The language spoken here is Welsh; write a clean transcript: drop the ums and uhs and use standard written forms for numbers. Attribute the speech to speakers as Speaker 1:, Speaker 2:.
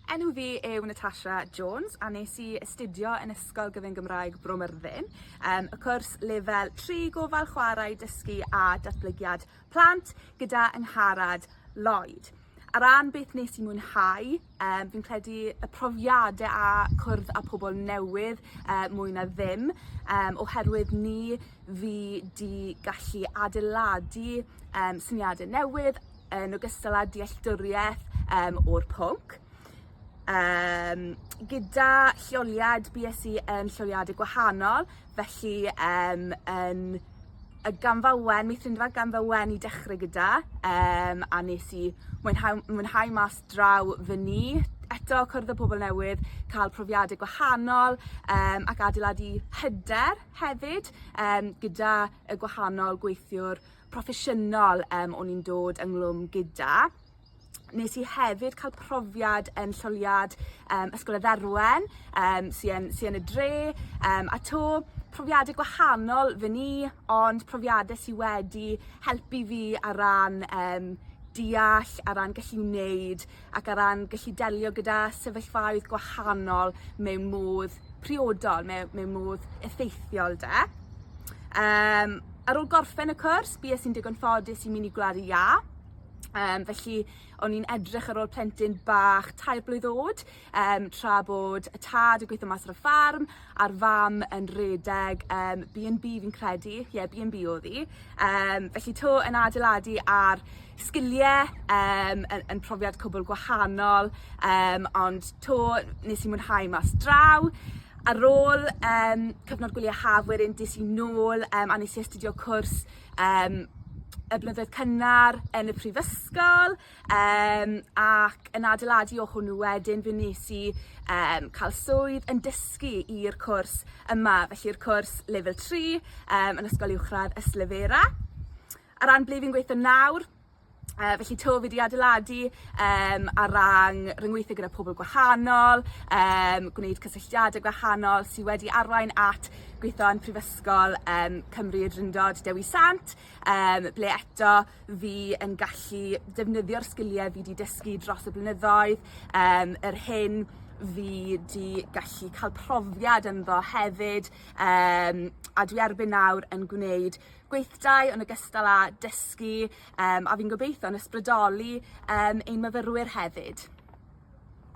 Speaker 1: Enw fi yw Natasha Jones a nes i astudio yn Ysgol Gyfun Gymraeg Bro Myrddin, yym y cwrs lefel 3 gofal chwarae dysgu a datblygiad plant gyda Angharad Lloyd. Ar ran beth nes i mwynhau, yym fi'n credu y profiade a cwrdd â pobol newydd yy mwy na ddim yym oherwydd 'ny fi 'di gallu adeiladu yym syniade newydd yn ogystal â dealltwriaeth yym o'r pwnc. Yym gyda lleoliad bues i yn lleoliade gwahanol felly yym yn y Gamfa Wen, Meithrinfa Gamfa Wen i dechre gyda yym a nes i mwynhau mwynhau mas draw fy ni. Eto cwrdd â pobol newydd, ca'l profiade gwahanol yym ac adeiladu hyder hefyd yym gyda y gwahanol gweithiwr proffesiynol yym o'n i'n dod ynghlwm gyda. Nes i hefyd ca'l profiad yn lleoliad yym Ysgol y Dderwen yym sy yn sy yn y dre yym a 'to profiade gwahanol fyn 'ny ond profiade sy wedi helpu fi ar ran yym deall ar ran gallu wneud ac ar ran gallu delio gyda sefyllfaoedd gwahanol mewn modd priodol mew- mewn modd effeithiol 'de. Yym ar ôl gorffen y cwrs bues i'n digon ffodus i myn' i Gwlad y Iâ. Yym felly o'n i'n edrych ar ôl plentyn bach tair blwydd o'd yym tra bod y tad yn gweitho mas ar y ffarm a'r fam yn redeg yym Bee and Bee fi'n credu, ie Bee and Bee odd 'i. Yym felly 'to yn adeiladu ar sgilie yym yn yn profiad cwbwl gwahanol yym ond 'to nes i mwynhau mas draw. Ar ôl yym cyfnod gwylie haf wedyn des i nôl yym a nes i astudio cwrs yym y blynyddoedd cynnar yn y prifysgol yym ac yn adeiladu o hwnnw wedyn fe nes i yym ca'l swydd yn dysgu i'r cwrs yma felly'r cwrs lefel tri yym yn Ysgol Uwchradd Ystalyfera. Ar ran ble fi'n gweitho nawr yy felly 'to fi 'di adeiladu yym ar ran ryngweithio gyda pobol gwahanol yym gwneud cysylltiade gwahanol sy wedi arwain at gweitho yn Prifysgol yym Cymru Y Drindod Dewi Sant yym ble eto fi yn gallu defnyddio'r sgilie fi 'di dysgu dros y blynyddoedd yym yr hyn fi 'di gallu ca'l profiad ynddo hefyd yym a dwi erbyn nawr yn gwneud gweithdai yn ogystal â dysgu yym a fi'n gobeithio yn ysbrydoli yym ein myfyrwyr hefyd.